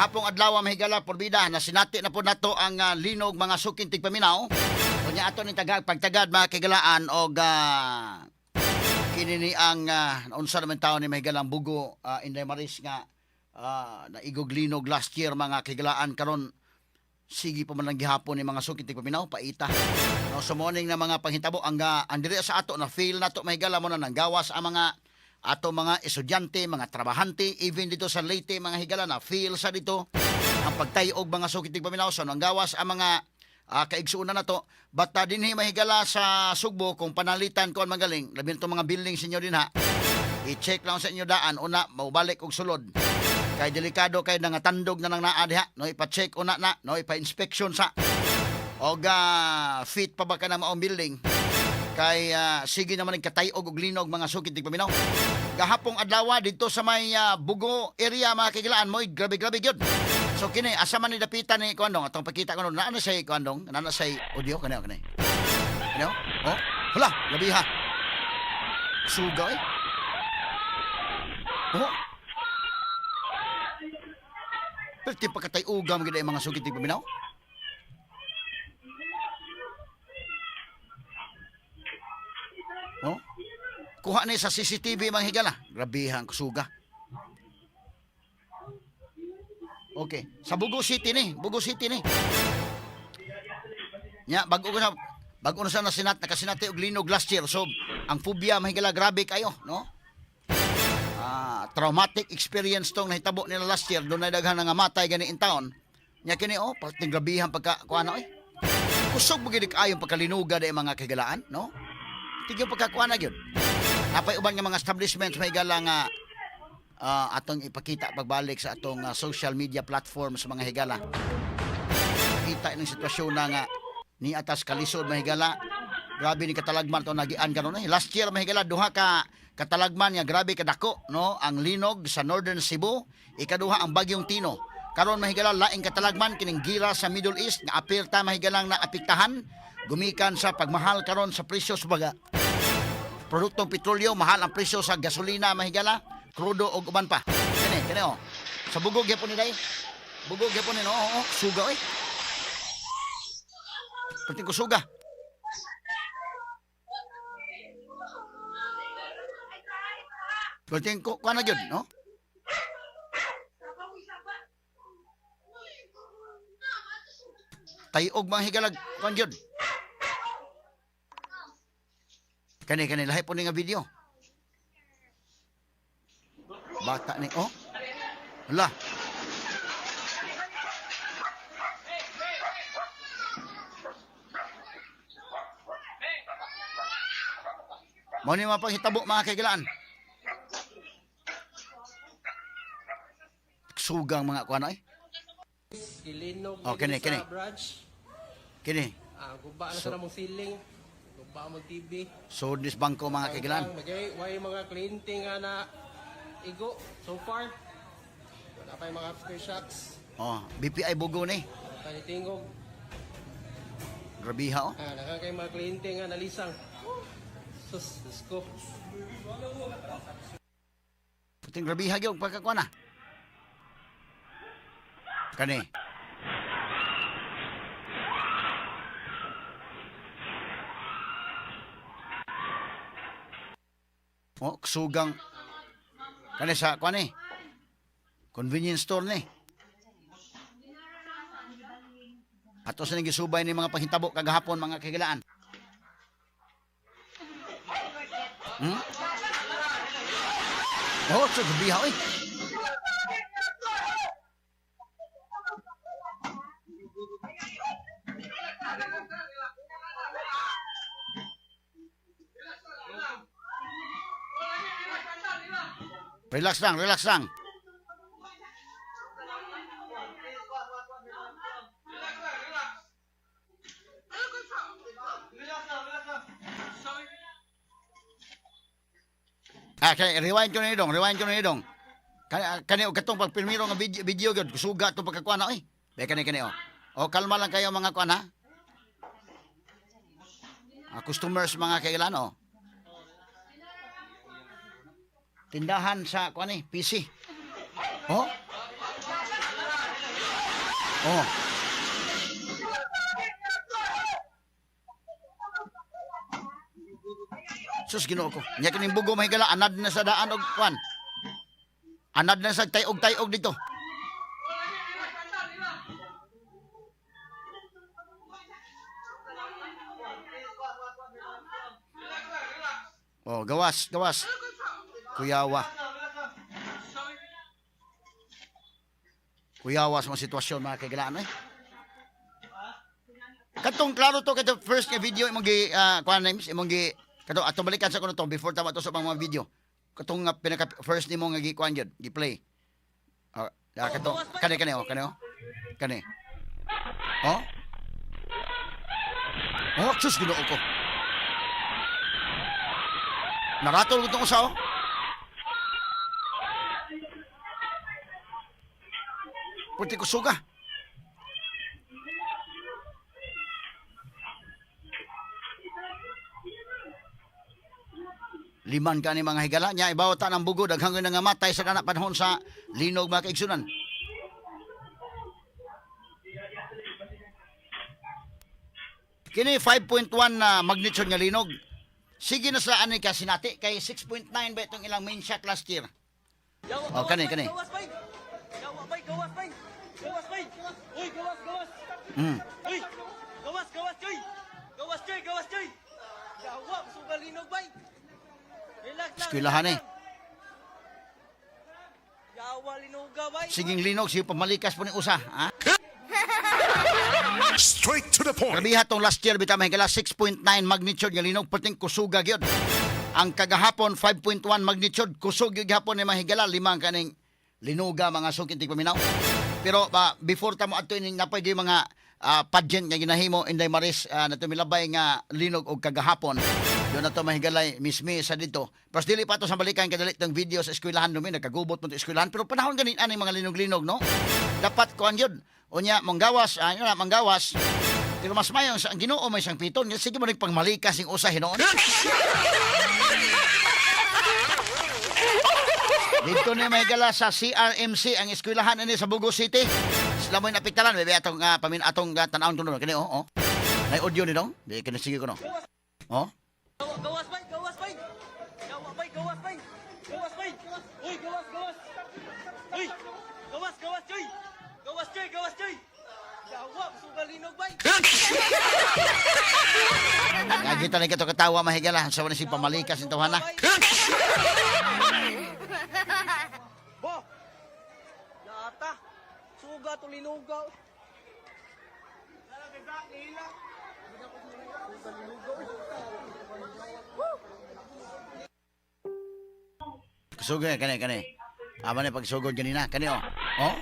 Gahapong adlaw, mahigala, porbida nasinati na po nato ang linog, mga suking tigpaminaw. Unya ato ning tagag pagtagad, mga kahigalaan, og kini ni ang unsa naman taon ni, mahigalang, Bugo, Inday Maris, nga naigog linog last year, mga kahigalaan. Karon sige pa man lang gihapon ni, mga suking tigpaminaw, paita, no? So morning na mga panghitabo ang diri sa ato na feel nato, mahigala, mo na nang gawas ang mga ato mga estudyante, mga trabahante, even dito sa Leyte, mga higala, na feel sa dito ang pagtayog, mga suking tigpaminaw. So nang gawas ang mga kaigsuonan nato. But dinhi, mahigala, sa Sugbo, kung panalitan ko ang magaling, labi na mga buildings ninyo dinha, i-check lang sa inyo daan una maubalik og sulod kay delikado kay nangatandog na nang naa diha, no? Ipa-check una na, no? Ipa-inspection sa og fit pa ba ka na maong building kay sige naman nagkatayog og linog, mga suking tigpaminaw. Gahapong adlaw dito sa may Bugo area, mga kahigalaan, moy grabe grabe gyud. So kini asa man ni dapitan ni kuandong atong pakita ko naa na say kuandong naa na say audio kani kani kani. Oh, hala, labi ha, suga eh. Oh, pero ti pagkatayuga mo gid ay, mga suking tigpaminaw. Oh, kuha ni sa CCTV, mga higala. Grabehan kusuga. Okay, sa Bugo City ni, Bugo City ni. Nya bago na sa nasinat nakasinati og linog last year. So ang phobia, mga higala, grabe kayo, no? Traumatic experience tong nahitabo nila last year. Doon na daghan nga matay gani in town. Nya kini oh, perting grabihan pagka kuha na oy. Kusog mo gid kaayo pagkalinuga di, mga kahigalaan, no? Tigyo pagkakuha na gyud. Napay uban nga mga establishments, may gala, nga atong ipakita pagbalik sa atong social media platforms, mga higala. Kita ning sitwasyon na nga ni atas kalisod, mahigala. Grabe ni katalagman to nagian karon eh. Last year, mahigala, duha ka katalagman nga grabe kadako, no? Ang linog sa Northern Cebu, ikaduha ang bagyong Tino. Karon, mahigala, laing katalagman kining gira sa Middle East nga apirta, mahigalang, na apektahan gumikan sa pagmahal karon sa presyo sa baga produktong petrolyo, mahal ang presyo sa gasolina, mahigala, krudo ug uban pa. Kini, kini oh. Sa Bugog gyapon ni day. Bugog gyapon ni, no, oo, suga oy. Perting kusuga. Perting ko kuan na gyud, no? Tayog, mga higalag, kuan gyud. Kani kani lahi po ni nga video. Bata ni oh. Hala. Mao ni mga panghitabo, mga kahigalaan. Sugang mga kuan ay. Gilinog Oh, kini, sa kini. branch. Kini. Ah, guba na sa namong ceiling. Guba mo TV. So this bangko, mga kahigalaan. Magay, way mga kliyente nga na igo so far. Wala pa yung mga aftershocks. Oh, BPI Bugo ni. Tanitingog. Grabiha oh. Ah, naka kay mga kliyente nga nalisang. Sus, Diyos ko. Puting grabiha gyud pagkakuan na. Kani. Oh, sugang kani sa kuan ni. Convenience store ni. Ato sa gisubay ni mga panghitabo kagahapon, mga kahigalaan. Oh, sa gabiha oy. Relax lang, relax lang. Ah, kay rewind ko na dong, rewind ko na dong. Kani kani og katong pagpirmiro nga video, video gyud kusuga tong pagkakuan na oy. Be kani kani oh. O kalma lang kayo, mga kuan ha. Ah, customers, mga kailan oh. Tindahan sa kuan ni PC. Oh. Oh. Sus, Ginoo ko. Nya kining Bugo, mahigala, anad na sa daan og kwan. Anad na sa tayog-tayog dito. Oh, gawas, gawas. Kuyawa. Kuyawa sa mga sitwasyon, mga kaigalaan eh. Katong klaro to kato first nga video imong gi kuan names imong gi kato ato balikan sa kuno to before ta to sa mga video. Katong nga pinaka first nimo nga gi kuan gyud, gi play. Ah, kato kani kani oh, kani oh. Kani. Oh. Oh, sus, Ginoo ko. Naratol ko tong usa oh. Puti ko suga. Liman ka ni mga higala niya ibaw ta ng Bugo, daghang nga matay sa kana panahon sa linog, mga kaigsunan. Kini 5.1 na magnitude nga linog. Sige na sa ani ka sinati kay 6.9 ba itong ilang main shock last year. Oh, kani kani. Gawas bay! Gawa bay, gawas bay! Gawas bay! Uy, gawas, gawas! Uy! Gawas, gawas, Joy! Gawas, Joy, gawas, Joy! Yawa, sugal linog bay! Relax lang. Eskwelahan relax eh. lang. Yawa, linuga bay! Siging linog sige pamalikas po ni usa, ha? Straight to the point. Grabiha tong last year bitaw, mahigala, 6.9 magnitude nga linog, perting kusuga gyud. Ang kagahapon 5.1 magnitude, kusog gyud gihapon ni mahigala, limang kaning linuga, mga suki tigpaminaw. Pero ba before ta mo adto ining napay gyud mga pageant nga ginahimo, Inday Maris, na tumilabay nga linog og kagahapon. Doon na to mahigalay mismi sa dito. Pero dili pa to sa balikan kadali tong video sa eskwelahan dumi nagkagubot mo to eskwelahan, pero panahon ganin ani mga linog-linog, no. Dapat kuan gyud. Unya manggawas, yun na, manggawas. Pero mas mayo sa ang Ginoo may siyang piton. Sige mo nagpangmalikas sing usa hinuon. Dito ni may gala sa CRMC ang eskwelahan ini sa Bugo City. Sila mo'y napiktaran. Bebe atong pamin atong tan-awon kuno kini oh, oh. Nay audio ni dong. Di kini sige kuno. Oh. Gawa, gawas bay, gawas bay! Yawa bay, gawas bay! Gawas bay! Uy, gawas, gawas! Uy! Gawas, gawas, Joy! Gawas, Joy, gawas, Joy! Yawa, sugal linog bay! Nga kita ni kato katawa mahigala sa wala si pamalikas ning tawhana. Bo! Yata! Suga to linugaw. Sugod kani kani. Ama ni pagsugod ganina kani oh. Oh.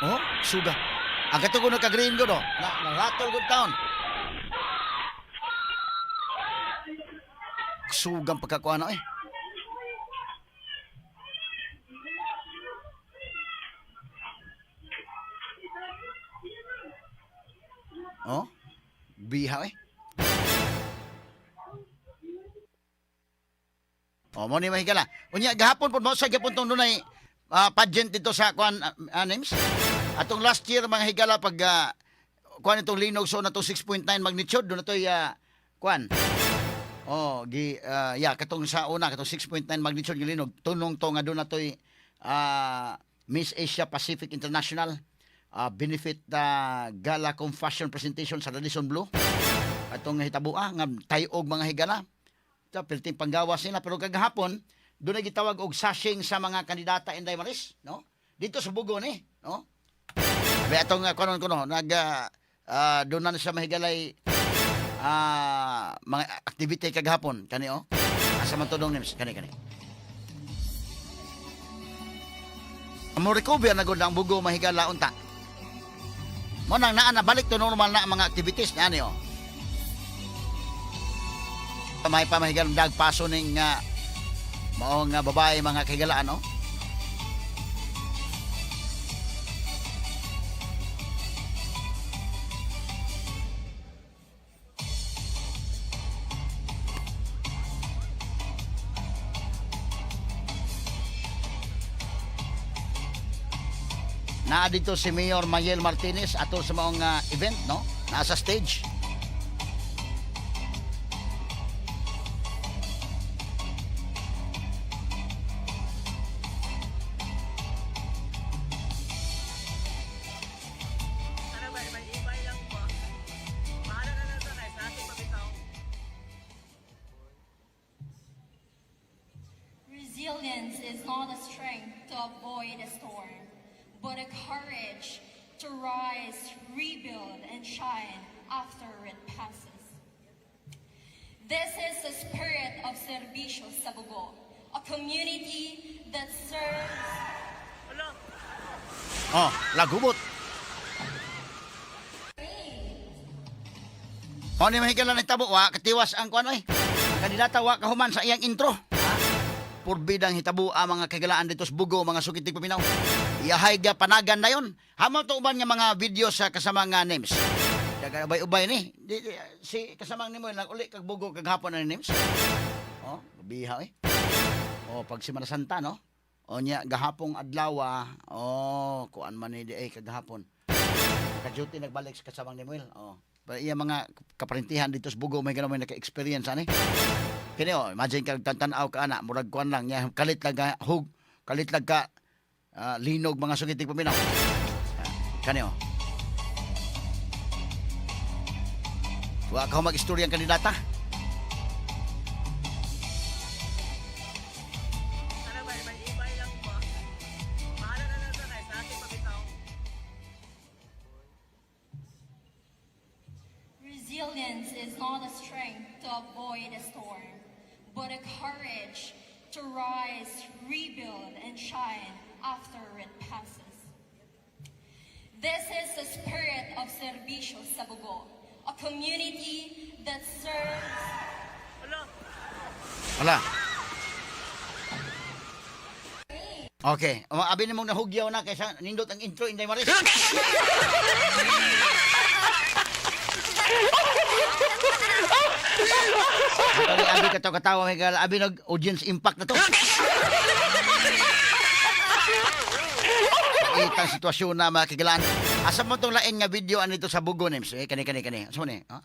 Oh, suga. Ang kato kuno ka green gud oh. Na naratol gud taon. Sugang pagkakuha na eh. Oh, biha eh. Oh, mo ni mahigala. Unya gahapon pud mo sa gyapon tong dunay pageant dito sa kuan names. Atong last year mga higala pag kuan itong linog so na 6.9 magnitude doon na to'y kuan. Oh, gi ya katong sa una katong 6.9 magnitude nga linog tunong to nga doon na to'y Miss Asia Pacific International benefit gala com fashion presentation sa Radisson Blue. Atong hitabua nga tayog mga higala. Sa perting panggawas nila pero kagahapon doon ay gitawag og sashing sa mga kandidata, Inday Maris, no? Dito sa Bugo ni, no? Abi atong kuno kuno nag doon na siya mahigalay mga activity kagahapon kani oh. Asa man to dong names kani kani. Mo recover na gud ang Bugo mahigala unta. Mo nang naa na balik to normal na ang mga activities niya ani oh. May pamahigal dagpaso ning mao nga babae mga kahigalaan no. Naa dito si Mayor Mayel Martinez atol sa maong event, no? Naa sa stage. Ano bay, may ibay lang ba? Bahala na lang sa kay sa ating pabitaw. Resilience is not a strength to avoid a storm, but a courage to rise, rebuild, and shine after it passes. This is the spirit of Serbisyo sa Bugo, a community that serves Wala. Oh, lagubot. Mao ni mahigala ni tabo wa katiwas ang kuan oy. Kandidata wa kahuman sa iyang intro. Purbidang hitabo ang mga kagalaan dito sa Bugo, mga sukitig paminaw. Iyahay ga panagan na yon. Hamaw to uban nga mga video sa kasamang nga names. Daga ubay-ubay ni. Si kasamang nimo lang uli kag Bugo kag hapon na ni names. Oh, biha eh. Oh, pag Semana Santa, no? O nya gahapong adlaw, oh, kuan man ni di ay kagahapon. Naka-duty nagbalik sa kasamang ni Muel. Oh. Pero iya mga kaparintihan dito sa Bugo may ganun may naka-experience ani. Kini oh, imagine kag tan-tanaw ka ana, murag kuan lang nya kalit lang ka hug, kalit lang ka linog mga sugitig paminaw. Kani oh. Wa ka mag-istorya ang kandidata. Ano bay, may ibay lang ba? Bahala na lang sa kay sa ating pabitaw. Resilience is not a strength to avoid a storm, but a courage to rise, rebuild, and shine after it passes. This is the spirit of Serbisyo sa Bugo, a community that serves Wala. Wala. Okay. O, abi nimong nahugyaw na kaysa nindot ang intro Inday Maris. Abi abi katawa katawa may gala abi nag audience impact na to. Itang sitwasyon na mga kagilaan. Asa mo tong lain nga video anito sa Bugo names? Eh, kani kani kani. Asa mo ni? Ha?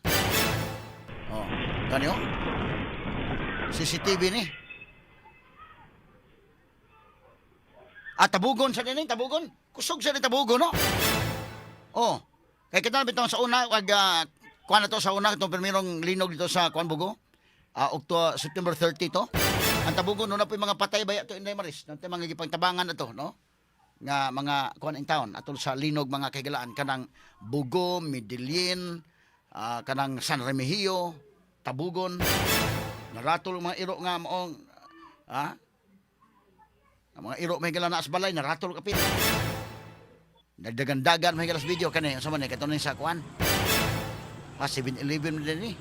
Oh, kani oh. CCTV ni. Ah, tabugon sa nini, tabugon. Kusog sa ni tabugon, no? Oh. Kay kita bitaw sa una wag kuan na to sa una itong primerong linog dito sa Kuan Bugo. Octo September 30 to. Ang tabugon no na po yung mga patay baya to Inday Maris. Nanti mga gipangtabangan na to, no? Nga mga kuan in town atol sa linog mga kahigalaan kanang Bugo, Medellin, kanang San Remigio, Tabugon. Naratol ang mga iro nga maong ah, ang mga iro may gala na balay naratol kapit. Nagdagandagan may galas video kani unsa man ni kato sa kuan. 7-Eleven din ni.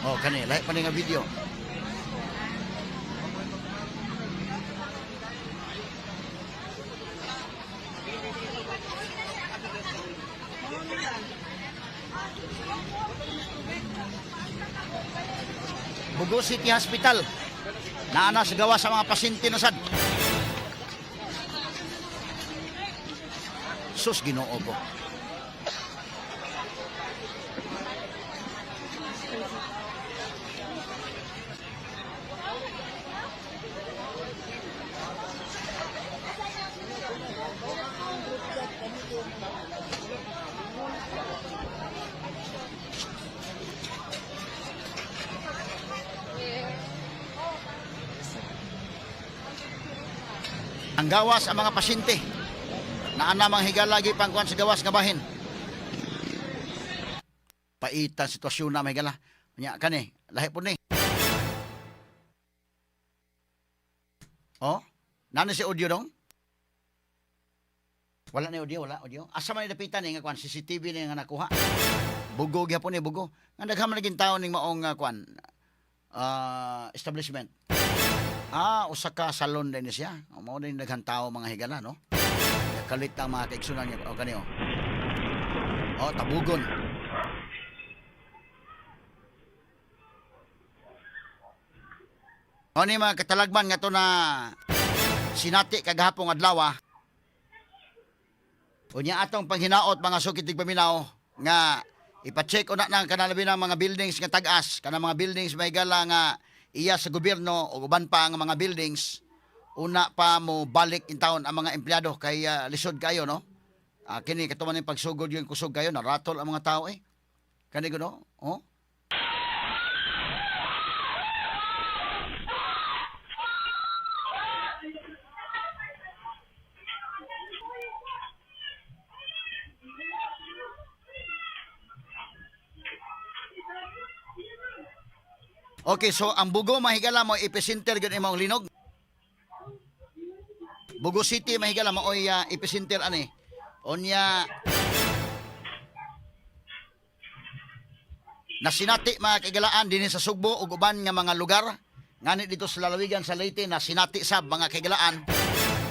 Oh, kani lahi pa ni nga video. Bugo City Hospital. Naana sa gawa sa mga pasyente na sad. Sus, Ginoo ko. Ang gawas ang mga pasyente. Naana mga higala lagi pangkuan sa gawas nga bahin. Paitan sitwasyon na mga higala. Nya kani, lahi po ni. Oh, nana si audio dong? Wala na audio, wala audio. Asa man ni dapitan ni nga kuan CCTV ni nga nakuha. Bugo gyapon ni bugo. Nga daghan man naging tao ning maong kuan establishment. Usa ka salon din ni siya. O, mao din daghan tao mga higala, no? Kalit ang mga kaigsunan niya. O kani oh. Oh, tabugon. Mao ni mga katalagman nga to na sinati kagahapon adlaw. Unya atong panghinaot, mga suki tigpaminaw, nga ipa-check una nang kanalabi ng mga buildings nga tag-as, kanang mga buildings may gala nga iya sa gobyerno o uban pa ang mga buildings, una pa mo balik in town ang mga empleyado kay lisod kayo, no? Kini katuman ning pagsugod yung kusog kayo, naratol ang mga tao eh. Kani no? Oh. Okay, so ang Bugo, mahigala, mo epicenter gyud imong linog. Bugo City, mahigala, maoy epicenter ani. Unya nasinati, mga kaigalaan, dinhi sa Sugbo ug uban nga mga lugar ngani dito sa lalawigan sa Leyte, na sinati sab, mga kaigalaan,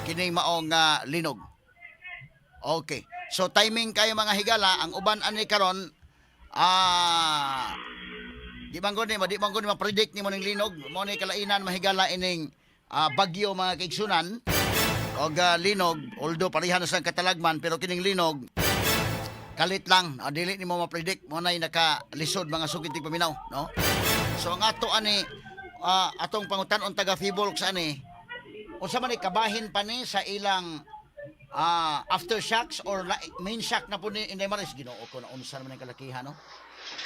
kini maong linog. Okay. So timing kayo, mga higala, ang uban ani karon di man gud ni ma-predict nimo ning linog. Mo ni kalainan, mahigala, ining bagyo, mga kaigsunan, og linog, although pareha na sa katalagman, pero kining linog kalit lang, dili nimo ma-predict, mo nay nakalisod, mga suki tigpaminaw, no? So ang ato ani atong pangutan-on taga Phivolcs ani, unsa man ni kabahin pa ni sa ilang aftershocks or main shock na po ni Inday Maris? Ginoo ko, na unsa naman ang kalakihan, no?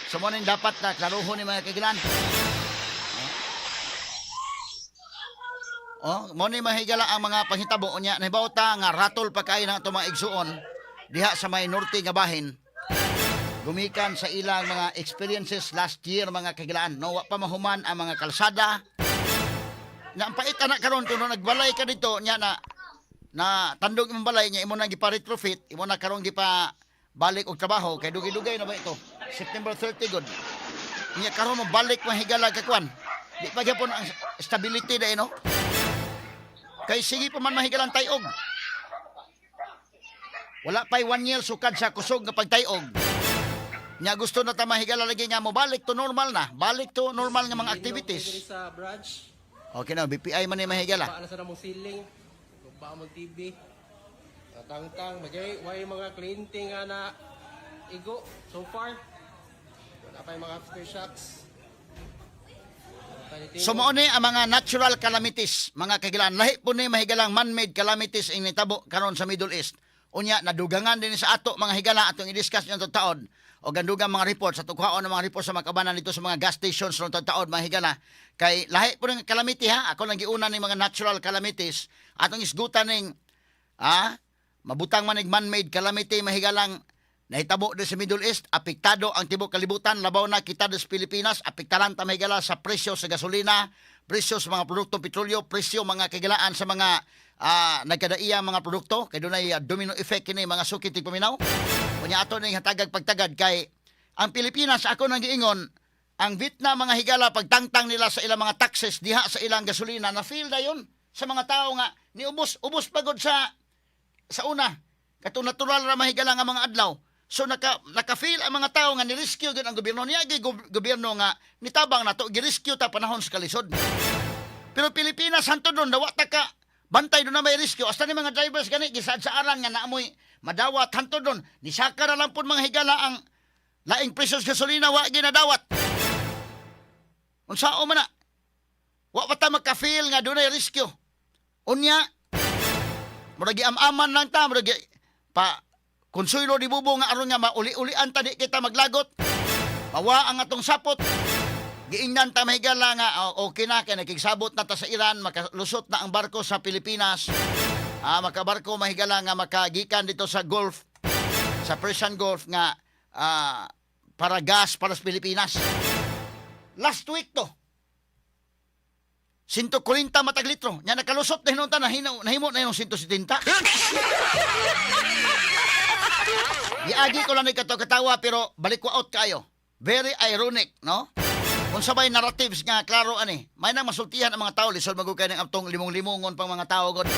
So mo ning dapat na klaruhon ni mga kaigilan. Oh, mo ni, mahigala, ang mga panghitabo. Unya nahibaw ta nga ratol pa kaayo ng atong mga igsuon diha sa may norte nga bahin gumikan sa ilang mga experiences last year, mga kagilaan, no? Wa pa mahuman ang mga kalsada na ang pait ana karon. Kuno nagbalay ka dito nya na na tandog imong balay nya imo nang gipa-retrofit, imo na karon gipa balik og trabaho kay dugay-dugay na ba ito, September 30 gud nya, karon mo balik, mahigala ka kwan, di pa gyapon ang stability dai, no? Kay sige pa man, mahigalang tayog. Wala pa'y one year sukad sa kusog nga pagtayog. Nya gusto na ta, mahigala, lagi nga mo balik to normal na. Balik to normal nga mga activities. Diri sa branch, Okay na, BPI man ni, mahigala. baa na sa namong ceiling, ba mo TV. Tangtang, magay way mga kliyente nga na igo so far. Wala pa yung mga aftershocks. Wala pa ni So mao ni ang mga natural calamities, mga kagilaan. Lahi po ni, mahigalang, man-made calamities ang nitabo karon sa Middle East. Unya nadugangan din sa ato, mga higala, atong i-discuss yung taon. O gandugang mga reports at kuhaon ng mga reports sa mga kabanan dito sa mga gas stations ron taon, mga higala. Kay lahi po ng calamity ha. Ako lang giuna ning mga natural calamities. Atong isgutan ning mabutang man ning man-made calamity, mahigalang, nahitabo din sa Middle East, apektado ang tibok kalibutan, labaw na kita sa Pilipinas, apektaran ta, mahigala, sa presyo sa gasolina, presyo sa mga produktong petrolyo, presyo, mga kagilaan, sa mga nagkadaiya mga produkto, kay dunay domino effect kini, mga suki tigpaminaw. Unya ato ning hatagag pagtagad kay ang Pilipinas, ako nang giingon, ang Vietnam, mga higala, pagtangtang nila sa ilang mga taxes diha sa ilang gasolina, na feel dayon sa mga tao nga niubos ubos pagod sa una katong natural ra, mahigala, nga mga adlaw. So naka-feel ang mga tao nga ni-rescue gyud ang gobyerno niya, gobyerno nga nitabang nato, gi-rescue ta panahon sa kalisod. Pero Pilipinas hantod ron dawa ta ka bantay do na may rescue, hasta ni mga drivers gani gisaad sa aran nga naamoy madawat. Hantod ron nisaka ra lang pud, mga higala, ang laing presyo sa gasolina, wa ginadawat. Unsao man na, wa pa ta maka-feel nga dunay rescue. Unya murag giam-aman lang ta, murag pa konsuelo di bubo nga aron nga mauli-ulian ta, di kita maglagot. Mawa ang atong sapot. Giingnan ta, mahigala, nga oh, okay na kay nakigsabot na ta sa Iran, makalusot na ang barko sa Pilipinas. Makabarko, mahigala, nga makagikan dito sa Gulf, sa Persian Gulf nga para gas para sa Pilipinas. Last week to. 140 matag litro. Nya nakalusot na hinunta na nahimo na yung 170. Giagi ko lang ni kato katawa pero balikwaot kayo. Very ironic, no? Kung sabay narratives nga klaro ani, may nang masultihan ang mga tao, lisod magukay ng atong limong-limongon pang mga tao god.